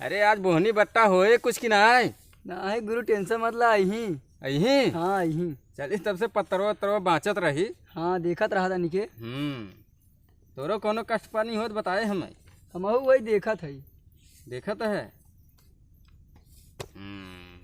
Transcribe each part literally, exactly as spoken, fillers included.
अरे, आज बोहनी बट्टा होए कुछ कि नाय? नाहीं गुरु, tension मत ला, अइहीं। अइहीं? हाँ, अइहीं। चलिस, तब से पतरवा वतरवा बाँचत रही। हाँ, देखत रहा था निके। हम्म। तोरो कौनो कष्ट पानी होत बताए हमें। हमहू वही देखत हई। देखत है? हम्म।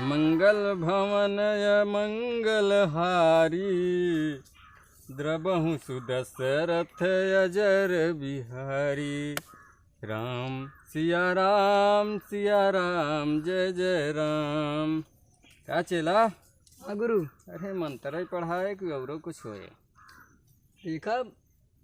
मंगल भवन अमंगल हारी, द्रवहु सुदशरथ अजर बिहारी। राम सिया राम सिया राम जय जय राम। का चेला? हाँ गुरु। अरे मंत्र ही पढ़ाए कि औरो कुछ होए? देखा,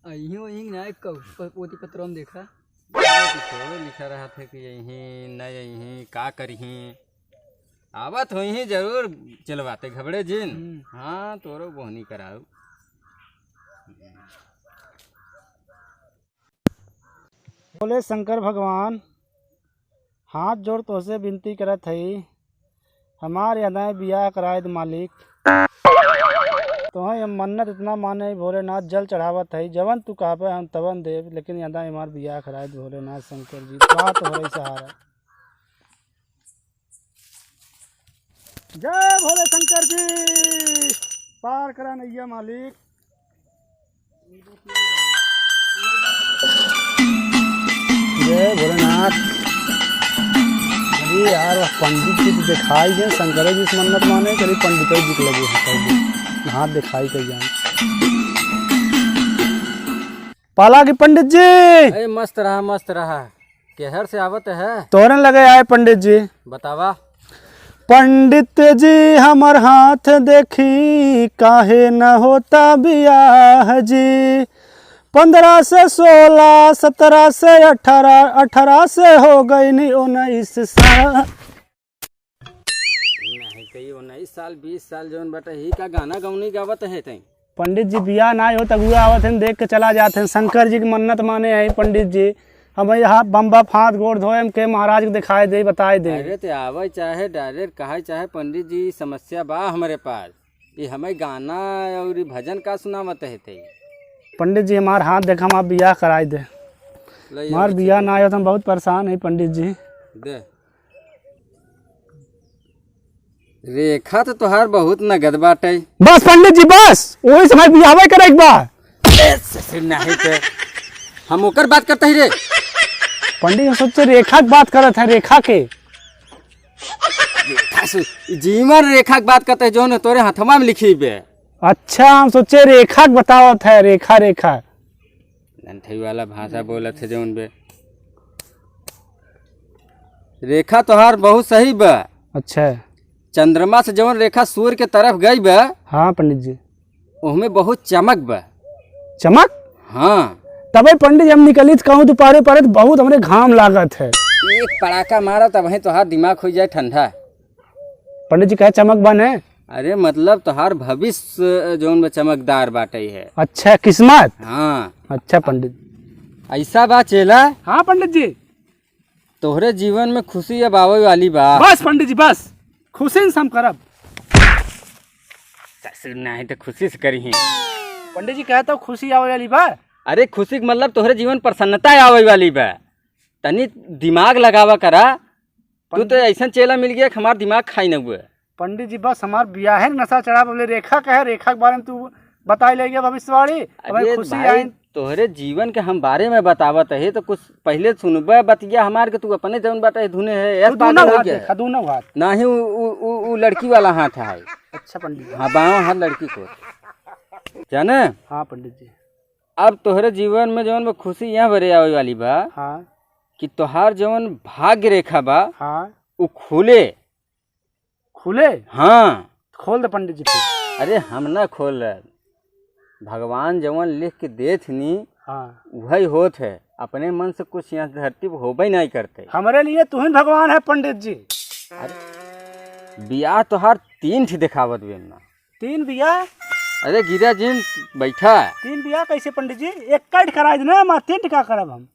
अइहीं वहीं ना एक कौ-, प-, पोती पत्रों में देखा। अरे कुछ और लिखा रहा था कि यहीं न यहीं का करिहीं। आवत होइहीं जरूर चेलवा ते घबड़े जिन। हम्म। हाँ, तोरो बोहनी कराऊ। बोले शंकर भगवान, हाथ जोड़ तोहसे विनती करत हई, हमार यादाएं बियाह कराए दे मालिक। तोहें हम मन्नत इतना माने भोलेनाथ, जल चढ़ावत हई, जवन तू कहबे हम तवन देब, लेकिन यादाएं हमार बियाह कराए दे भोलेनाथ शंकर जी, का तोहरे सहारा। जय भोले शंकर जी, पार करा नैया मालिक। जय भोलेनाथ। अरे यार, वह पंडित जी तो दिखाई दे, शंकर जी से मन्नत माने, चलिए पंडित जी के लगे हैं, कर दे। हाथ दिखाई कर जाए। पाला की पंडित जी। अरे मस्त रहा, मस्त रहा। केहर से आवत है? तोरन लगे आए पंडित जी। बतावा। पंडित जी हमर हाथ देखी, काहे न होता बियाह जी। पन्द्रह से सोलह, सत्रह से अठारह, अठारह से हो गई नी उन्नीस साल। नहीं तो ये उन्नीस साल, बीस साल जौन बाटे, ही का गाना गौनी गावत है तई? पंडित जी, बियाह ना हो, तगुआ आवत हैं, देख के चला जात हैं। शंकर जी की मन्नत माने हैं पंडित जी। हम यहाँ बम बम हाथ गोड़ धोए, हम के महाराज को दिखाए दे, बताए दे। अरे, ते आवे चाहे direct कहे चाहे, पंडित जी, समस्या बा हमरे पास। ये हमें गाना और ये भजन का सुनावत है ते? पंडित जी, हमार हाथ देखा, हमार बियाह कराए दे। ले, हमार ये बियाह बच्चे ना हो, तो हम बहुत परेशान है पंडित जी। दे। रेखा तो तोहार बहुत नगद बाटे। बस पंडित जी, बस, वही समय बियाहवे करे एक बार। ए, ससुर नहीं तो हम ओकर बात करता ही रे। पंडित जी, हम सोचे रेखा के बात करत है, रेखा के। रेखा से, जीवन रेखा के बात करते हैं, जौन तोरे हथवा में लिखी बे। अच्छा, हम सोचे रेखा के बतावत है, रेखा, रेखा। लंठई वाला भाषा बोलत है जौन बे। रेखा तोहार बहुत सही बा। अच्छा। चंद्रमा से जौन रेखा सूर्य के तरफ गई बा, हाँ पंडित जी। ओहमे बहुत चमक बा। चमक? हाँ। तबे पंडित जी हम निकली त कहूँ दोपहरे परे त बहुत हमरे घाम लागत है। एक पड़ाका मारा तबहीं तोहार दिमाग हो जाए ठंडा। पंडित जी कहे चमक बा ने? अरे मतलब तोहार भविष्य जौन बा चमकदार बाटे है। अच्छा, किस्मत? हाँ। अच्छा पंडित। ऐसा बा चेला? हाँ पंडित जी। तोहरे जीवन में खुशी अब आवे वाली बा। बस पंडित जी, बस, खुशी से हम करब। ससुर नहीं तो खुशी से करिहीं। पंडित जी कहे तो खुशी आवे वाली बा। अरे खुशी के मतलब तोहरे जीवन प्रसन्नता आवे वाली बा। तनी दिमाग लगावा करा। तू तो ऐसा चेला मिल गया कि हमार दिमाग खाई न हुए। पंडित जी, बस हमार बियाहे न नशा चढ़ा, बोले रेखा कहे, रेखा के बारे में तू बताई ले गया भविष्यवाणी, हमें अरे खुशी भाई, आई। तोहरे जीवन के हम बारे में बतावत है, तो कुछ पहले सुनबे बतिया हमार के, तू अपने जौन बाटे धुने है, तू ऐस पागल दोनों हो हाथ गया। देखा, दोनों हाथ। नाही, उ, उ, उ, उ लड़की वाला हाथ है। अच्छा पंडित जी। हाँ, बावां हाथ लड़की को। जाने? हाँ पंडित जी। अब तोहरे जीवन में जौन बा खुशी यहाँ बरे आवे वाली बा, हाँ। कि तोहार जौन भाग्य रेखा बा, हाँ। उ खुले। खुले? हाँ। खोल दे पंडित जी फिर। अरे हम ना खोल रहे, भगवान जवन लिख के देत नी, हाँ। वही होत है। अपने मन से कुछ यहाँ धरती पे होबे नहीं करते। हमरे लिए तू ही भगवान है पंडित जी। अरे बियाह तोहार तीन ठी देखावत बे ना। तीन बियाह? अरे गिरा जिन बैठा। तीन बियाह कैसे पंडित जी? एक काट करा देना, हमार तीन ठी का करब हम?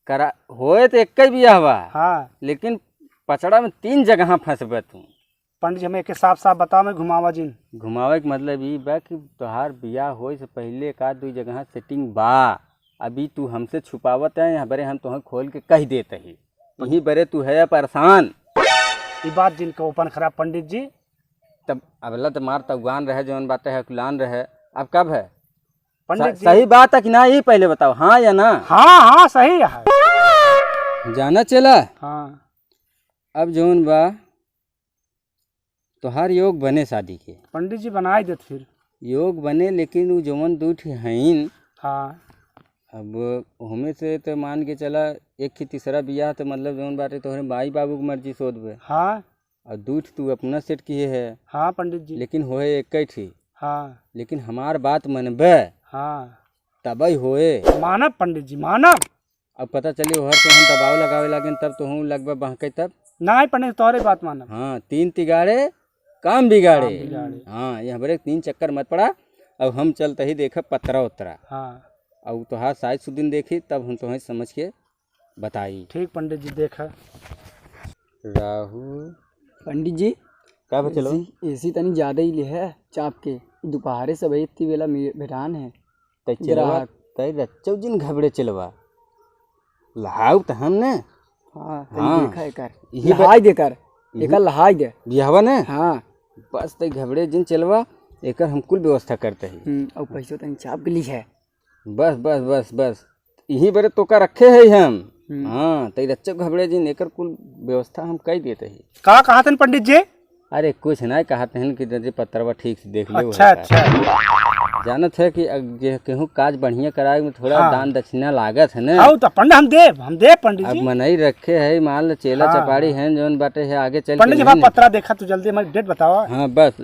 करा, होए तो एक ही बियाह बा, हाँ। लेकिन पचड़ा में तीन जगह फंसबे तू। पंडित जी, हमें एके साफ साफ बताओ, मैं घुमावा जिन। घुमावे के मतलब ई बा कि तोहार बियाह होए से पहले एक आध दुई जगह setting बा, अभी तू हमसे छुपावत है, यहाँ बरे हम तोहे खोल के कहि देत ही। इही बरे तू है परेशान। ई बात जिन कहो अपन खराब पंडित जी। तब अबला तो मार तउआन रहे, जौन बात है अकुलान रहे, अब कब है? पंडित स-, जी। सही बात है कि ना, ई पहले बताओ, हाँ या ना? हाँ, हाँ, सही है। जाना चेला? हाँ। अब जौन बा, तोहार योग बने शादी के। पंडित जी बनाई देत फिर। योग बने, लेकिन उ जौन दुइ ठे हईन, हाँ। अब ओहमे से तो मान के चला, एक ही तीसरा बियाह तो मतलब जौन बाटे तोहरे माई बाबू के मर्जी से होत बे। हाँ। और दुइ ठे तू अपना सेट किहे है। हाँ पंडित जी। लेकिन होए एक ही। हाँ। लेकिन हमार बात मनबे। हाँ। तबई होए। मानब पंडित जी, मानब। अब पता चली ओहर से हम दबाव लगावे लागेन, तब तोहूँ लगबा बहके तब। नाहीं पंडित, तोहरे बात मानब। हाँ, तीन तिगाड़े काम बिगाड़े। काम बिगाड़े। हाँ, ये हमरे तीन चक्कर मत पड़ा। अब हम चलते ही देखब पतरा उतरा। हाँ। अब तोहार साइज सुदिन देखी, तब हम तोहें समझ के बताई। ठीक पंडित जी, देखा। राहु। पंडित जी, का बा चेलवा? एसी, एसी तनी ज्यादा ही ले है चाप के। दोपहरे सब इतनी बेला मे-, भेटान है। तै चेलवा, ग्राहक। तै रच्चौ जिन घबड़े चेलवा। लहाउ त हमने। हाँ, तनी हाँ। देखा एकर। इही बा-, लहाई दे कर। इही एकर लहाई दे। बियाहवा ने? हाँ। बस तै घबड़े जिन चेलवा, एकर हम कुल व्यवस्था करते ही। हम्म, और पैसो तनी चाप के ली है। बस, बस, बस, बस। इही बरे तोका रखे है हम। हम्म। हाँ, तै रच्चौ घबड़े जिन, एकर कुल व्यवस्था हम कई देते ही। का कहत हन पंडित जी? अरे कुछ नाहीं कहत हन कि दे पतरवा ठीक से देख ले, अच्छा, वही का। अच्छा। जानत है कि अग-, जे केहू काज बढ़िया कराए में थोड़ा हाँ। दान दक्षिणा लागत है ना। हाँ, तो पंडित हम देब, हम देब पंडित अब जी। मनई रखे है, मान ले चेला हाँ, चपाड़ी हाँ। हैं, जौन बाटे है आगे चल पंडित के जी, नहीं हमारा ना। पतरा देखा, तू जल्दी हमारी डेट बतावा। हाँ, बस।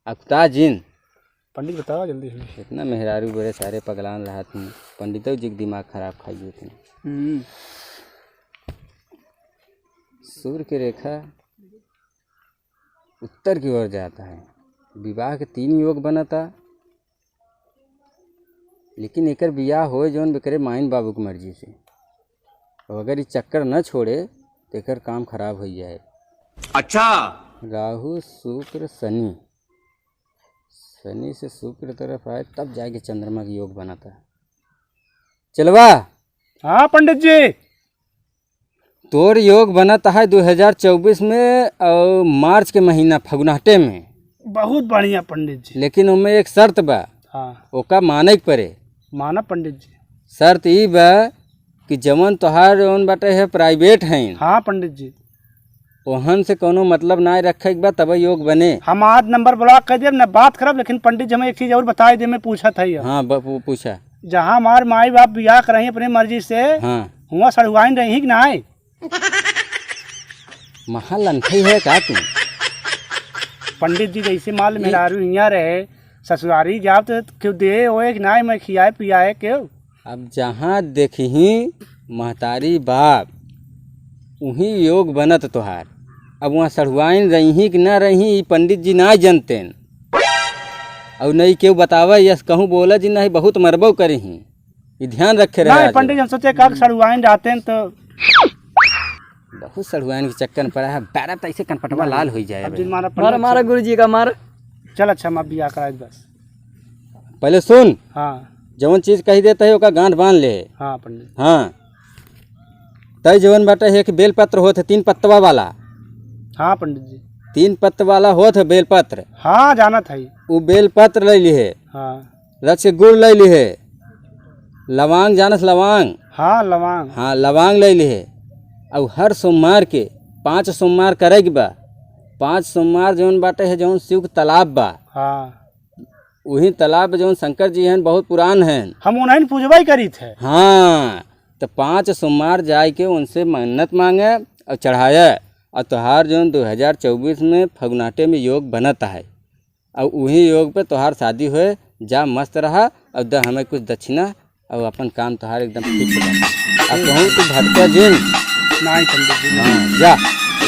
अकुता जिन। पंडित बतावा जल्दी से। इतना मेहरारू बड़े सारे पगलान रहत हैं, पंडितौ जी के दिमाग खराब खाई देते हैं। हम्म। सूर्य के रेखा उत्तर की ओर जाता है, विवाह के तीन योग बनता, लेकिन एकर बियाह होए जौन एकरे माइन बाबू के मर्जी से। और अगर ई चक्कर न छोड़े, तो एकर काम खराब हो जाए। अच्छा। राहु, शुक्र, शनि, शनि से शुक्र तरफ आए, तब जाके चंद्रमा के योग बनता। चेलवा। हाँ पंडित जी। तोर योग बनत है दो हज़ार चउबीस में और मार्च के महीना फगुनाहटे में। बहुत बढ़िया पंडित जी। लेकिन ओमे एक शर्त बा। हाँ। ओका माने के परे। मानब पंडित जी। शर्त ई बा कि जवन तोहार जवन बाटे है प्राइवेट हैं। हाँ पंडित जी। ओहन से कौनो मतलब ना रखे के बा, तब योग बने। हम आज नंबर ब्लॉक कर देब, न बात करब, लेकिन पंडित जी हमें एक चीज और बताए दे, मैं पूछत है। हाँ, ब-, पू-, पूछा। जहाँ हमार माई बाप बियाह करही अपने मर्जी से, हाँ। हुआ सढ़ुआइन रही कि नाई? महा लंठई है का तू? पंडित जी, जैसे माल जी। मेहरारू हियाँ रहे, ससुरारी जाब तो क्यों दे ओए कि नाई, मैं खियाए पियाए क्यों? अब जहाँ देखही महतारी बाप, उहीं योग बनत तोहार। अब वहाँ सढ़ुआइन रही कि ना रही, ई पंडित जी ना जनतेन। और नहीं केहू बतावे, यस कहूँ बोला जी नहीं, बहुत मरबो करही। ई ध्यान रखे रहे नहीं, आज। पंडित जी, हम सोचे का सढ़ुआइन रहते हैं तो। बहुत सढ़ुआइन के चक्कर में पड़ा है, बारा तो ऐसे कनपटवा लाल हो जाए अब भाई। जिन मारा मारा, पंडित मारा जी। गुरु जी का मार। चल अच्छा, हम अब बियाह कराए बस। पहले सुन। हाँ। जवन चीज कही देता है, ओका गांठ बांध ले। हाँ पंडित। हाँ। तय जवन बाटे है कि बेलपत्र होत है, तीन पत्तवा वाला। हाँ पंडित जी। तीन पत्त वाला होत है बेलपत्र। हाँ, जानत है। उ बेलपत्र ले लिहे। हाँ। रच के गुड़ ले लिहे। लवांग जानस लवांग? हाँ, लवांग। हाँ, लवांग ले लिहे। अब हर सोमवार के पाँच सोमवार करे के बा। पाँच सोमवार जौन बाटे है, जौन शिव के तालाब बा। हाँ। उही तालाब जौन शंकर जी हैं, बहुत पुरान हैं। हम उन्हीं पूजबे करी थे। हाँ, तो पाँच सोमवार जाए के उनसे मन्नत मांगे और चढ़ाए, और तोहार जौन दो हज़ार चउबीस में फगुनाटे में योग बनत है, और उही योग पे तोहार शादी होए। जा मस्त रहा, और द हमें कुछ दक्षिणा, और अपन काम तोहार एकदम ठीक बा। अब कहूँ तू भटका जिन। नहीं पंडित जी, नहीं। हाँ, जा,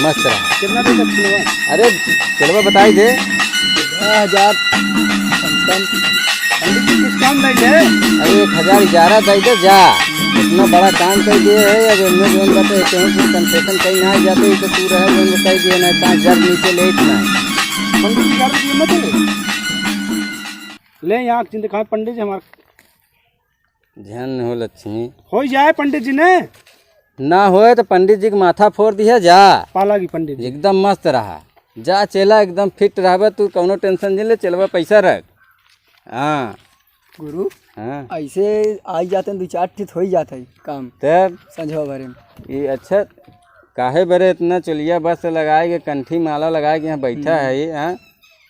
मस्त रहा। कितना दे दक्षिणवा? अरे, चलवा बताई दे। दो हज़ार कम से कम। पंडित जी, कुछ कम नहीं दे। अरे, एक हज़ार ग्यारह दे दे, जा। इतना बड़ा काम कर दिए है, अब इनमें जौन बाटे, कहूँ कुछ concession कहीं ना आ जाते, ये तो तू रहे, जौन बताई दिए ना, पाँच हज़ार नीचे लेट ना। पंडित जी, ग्यारह रुपये मत दे। ले, यहाँ चिंता कहाँ, पंडित जी हमारे झन हो लक्ष्मी। होइ जाए पंडित जी ने। ना होए तो पंडित जी के माथा फोर दिहे जा। पालागी पंडित जी। एकदम मस्त रहा। जा चेला, एकदम fit रहबे तू, कौनो tension जिन ले, चेलवा पैसा रख। हाँ। गुरु, हाँ। ऐसे आई जाते हैं, दो चार ठे होइ जात है काम। तब? संझवा भरे में। ये अच्छा, काहे बरे इतना चोलिया बस लगाए के, कंठी माला लगाए के यहाँ बैठा हम्म। है ये, हाँ?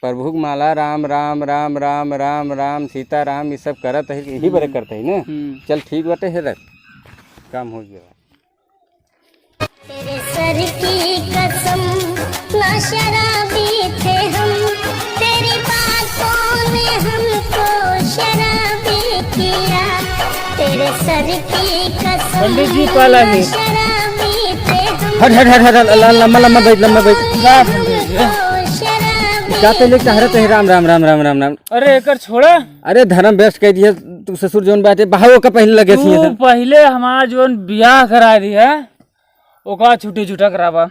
प्रभु के माला, राम, राम, राम, राम, राम, राम, सीता राम, ये सब करत है, यही बरे हम्म। करत है ना? हम्म। चल ठीक बाटे है, रख, काम हो गया। तेरे सर की कसम, ना शराबी थे हम, तेरी बातों ने हमको शराबी किया। तेरे सर की कसम, पंडित जी, पाला ना ही। शराबी थे हम, हट, हट, हट, हट, हट, ल-, लम्बा, लम्बा बैठ, लम्बा बैठ। तेरी बातों ने हमको शराबी का पहले टहरत है, राम, राम, राम, राम, राम, राम। अरे, एकर छोड़ा। अरे, धर्म भ्रष्ट कह दिया तू ससुर जौन बाटे, बहाव का पहले लगे तू सिंह। पहले हमार जौन बियाह करा दिया, ओका छुट्टी छुट्टा करावा।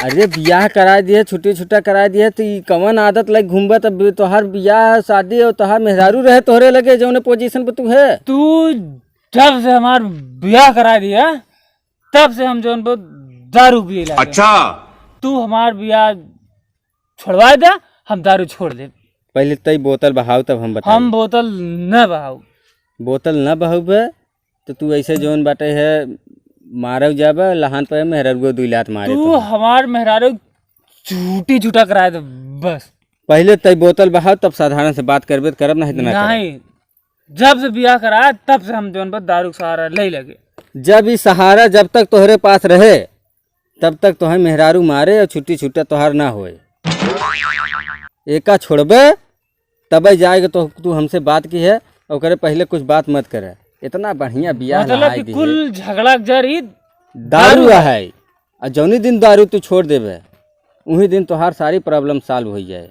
अरे बियाह कराए दिए, छुट्टी छुट्टा कराए दिए, तो ई कवन आदत लग घूमबा? तब तोहार बियाह शादी और तोहार मेहरारू रहे तोहरे लगे, जौने position पे तू है। तू जब से हमार बियाह कराए दिया, तब से हम जौन पे दारू पिए लागे। अच्छा। तू हमार बियाह छोड़वाए दे, हम दारू छोड़ दे। पहले तई बोतल बहाव, तब हम बताई। हम बोतल न बहाव। बोतल न बहाव बे, तो तू ऐसे जौन बाटे है, मारव जाबे, लहान पे मेहरारू दुई लात मारे तू तो। हमार मेहरारू छुट्टी छुट्टा कराए दे बस। पहले तई बोतल बहाव, तब साधारण से बात करबे तो करब, नहीं तो ना करब। नहीं, जब से बियाह करा, तब से हम जौन बा दारू के सहारा ले लगे। जब ई सहारा जब तक तोहरे पास रहे, तब तक तोहे मेहरारू मारे और छुट्टी छुट्टा तोहार ना होए। एका छोड़बे, तबे जाएगा तो तू हमसे बात की है, ओकरे पहले कुछ बात मत करे। इतना बढ़िया बियाह मतलब नहाई कि दी कुल है। झगड़ा के जड़ ई दारू दारू है। है। और जौनी दिन दारू तू छोड़ देबे, उही दिन तोहार सारी problem solve हो जाए।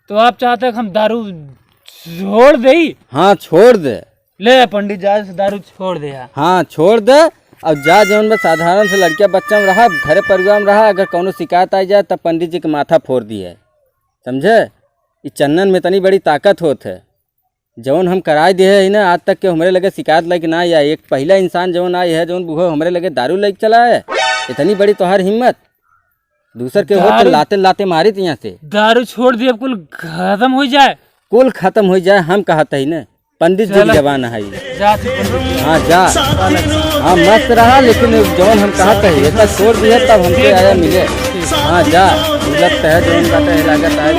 तो आप चाहते हैं कि हम दारू छोड़ देई? हाँ, छोड़ दे। ले पंडित, जा से दारू छोड़ दे यार। हाँ, छोड़ दे। और जा जौन बा साधारण से लड़किया बच्चा में रहा, घरे परिवार में रहा, अगर कौनो शिकायत आ जाए तब पंडित जी के माथा फोड़ दिए, समझे? ई चन्नन में इतनी बड़ी ताकत होत है। जौन हम कराए दिए है ना, आज तक के हमरे लगे शिकायत लेके ना आया। एक पहला इंसान जौन आए है, जौन बूढ़ो हमरे लगे दारू लेके चला है, इतनी बड़ी तोहार हिम्मत। दूसर के होत दारू लाते लाते मारित यहाँ से। दारू छोड़ दिए, अब कुल खत्म हो जाए। कुल खत्म हो जाए, हम कहत ही ना, पंडित जी के चलो। जबान है। जा तू पंडित जी। हाँ, जा। हाँ, मस्त रहा, लेकिन जौन हम कहत ही, एका छोड़ दिए, तब हमसे आया मिले। हाँ, जा। लगत है, जौन बाटे है, लागत है,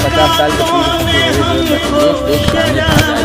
पचास साल के पूरी, पूरी, पूरी, पूरी, पूरी,